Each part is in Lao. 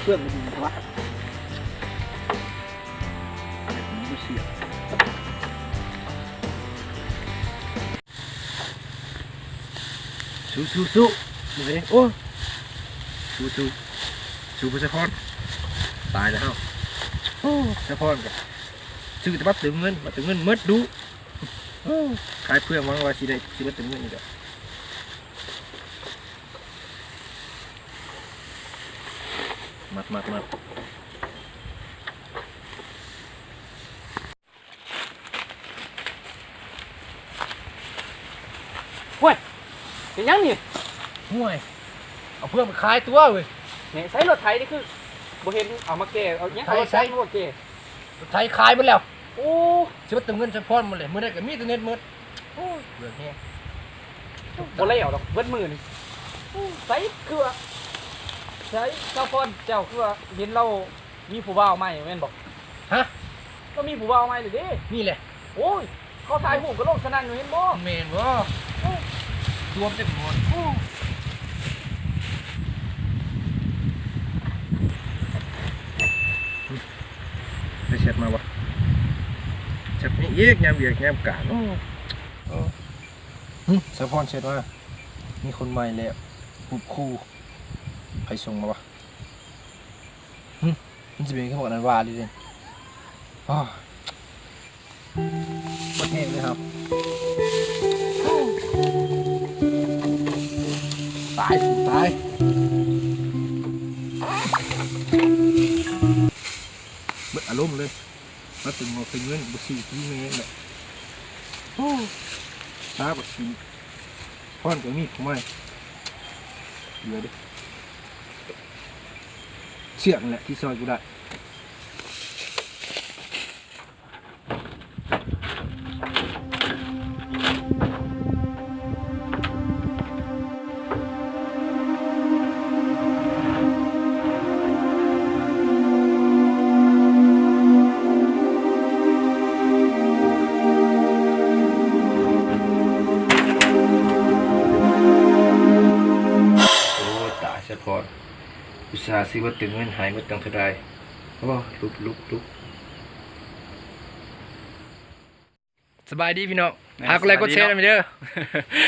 ເຄື່ອງມັນດີວະ ສູ້ໆໆ ເມື່ອຍເດ້ ໂອ້ ສູ້ໆ ສູ້ເພື່ອສະພອນ ຕາຍແລ້ວເຮົາ ໂອ້ ສະພອນກໍຊື້ແຕ່ບັດເຕີມເງິນ ບັດເຕີມເງິນໝົດດຸ ໂອ້ ຂາຍເພື່ອຫວັງວ່າຊິໄດ້ ຊິເບິດເຕີມເງິນນີ້ກໍ ມັດໆໆ ໂອ້ຍ ເປັນຫຍັງນີ້? ໂອ້ຍ ເອົາເພື່ອໄປຂາຍຕົວເວີຍ. ນີ້ໃຊ້ລົດໄຖນີ້ຄືບໍ່ເຫັນເອົາມາແກ່ ເອົາຫຍັງ ເອົາລົດຈັກມາແກ່? ລົດໄຖຂາຍໝົດແລ້ວ. ໂອ້ ຊິມາເຕີມເງິນໃສ່ພອນໝົດເລີຍ ມື້ໃດກໍມີແຕ່ເນັດໝົດ. ໂອ້ຍ ເບື່ອແຮງ ບໍ່ແລ້ວດອກເບິດມື້ນີ້. ໂອ້ ໃສຄືວ່າ ໃສສາວພອນ ເຈົ້າຄືວ່າເຫັນລາວມີຜູ້ບ່າວໃໝ່ແມ່ນບໍ່? ຮະ? ລາວມີຜູ້ບ່າວໃໝ່ແລ້ວເດ້. ນີ້ແຫຼະ. ໂອ້ຍ ເຂົາຖ່າຍຮູບກັນລົງສະນັ້ນຢູ່ ເຫັນບໍ່? ແມ່ນບໍ່? ໂອ້ຍ ລວມເຕັມໝົດ. ໂອ້ ໄປແຊັດມາບໍ່? ແຊັດນີ້ອີກ ຍາມວຽກຍາມການ. ໂອ້ ໂອ້ ຫຶ ສາວພອນແຊັດມາ ມີຄົນໃໝ່ແລ້ວ ຮູບຄູ່. ໃຜສົ່ງມາວະ? ຫຶ ມັນຊິເປັນຄືພວກນັ້ນວ່າອີ່ຫຼີເດ. ໂອ້ ບໍ່ແຮງເລີຍເຮົາ. ຕາຍ ຕາຍ ເບິດອາລົມເລີຍ. ມາຕຶງເອົາເຖິງເງິນ ບໍ່ຊື້ກິນແມ່ນແຫຼະ. ໂອ້ ຕາບັກກິນ ພອນກໍມີຜູ້ໃໝ່ ເຫຼືອເດ້ ເຊືອກນີ້ແຫຼະທີ່ຊ່ອຍກູໄດ້. ໂອ້ ຕາຍສະພອນ ອຸດສ່າຊື້ເບິດແຕ່ເງິນ ໃຫ້ເບິດຕັ້ງເທົ່າໃດ. ໂອ້ ລຸກ ລຸກ ລຸກ. ສະບາຍດີພີ່ນ້ອງ ແມ່ນ ຝາກກົດໄລກົດແຊນຳເດີ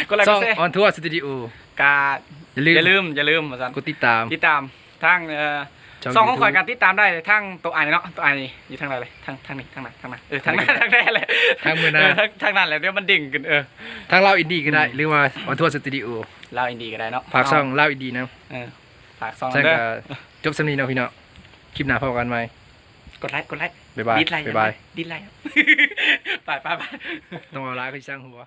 ກົດໄລກົດແຊ ຊ່ອງອອນທົວສະຕູດິໂອ ກະຢ່າລືມ ຢ່າລືມ ຢ່າລືມວ່າຊັ້ນ ກົດຕິດຕາມ ຕິດຕາມທາງ ເອີ ຊ່ອງຂອງຂ້ອຍ ຢູທູບ ກະຕິດຕາມໄດ້ທາງໂຕອ້າຍເນາະ ໂຕອ້າຍຢູ່ທາງໃດເລີຍ ທາງ ທາງນີ້ ທາງນັ້ນ ທາງນັ້ນ ເອີ ທາງນັ້ນ ທາງນັ້ນແຫຼະ ທາງເມືອງນາ ເອີ ທາງ ທາງນັ້ນແຫຼະ ດຽວມັນເດ້ງຂຶ້ນ ເອີ ທາງລາວອິນດີກໍໄດ້ ອືມ ຫຼືວ່າອອນທົວສະຕູດິໂອ ລາວອິນດີກໍໄດ້ເນາະ ຝາກຊ່ອງລາວອິນດີນຳ ເອີ ຝາກຊ່ອງນຳເດີ ຈົບສ່ຳນີ້ເນາະພີ່ນ້ອງ ຄລິບໜ້າພໍ້ກັນໃໝ່ ກົດໄລ ກົດໄລ ບາຍບາຍ ດິດໄລ ບາຍບາຍ ດິດໄລ ໄປ ໄປ ໄປ ຕ້ອງເວົ້າຫຼາຍ ຄືຊິສ້າງຫົວ.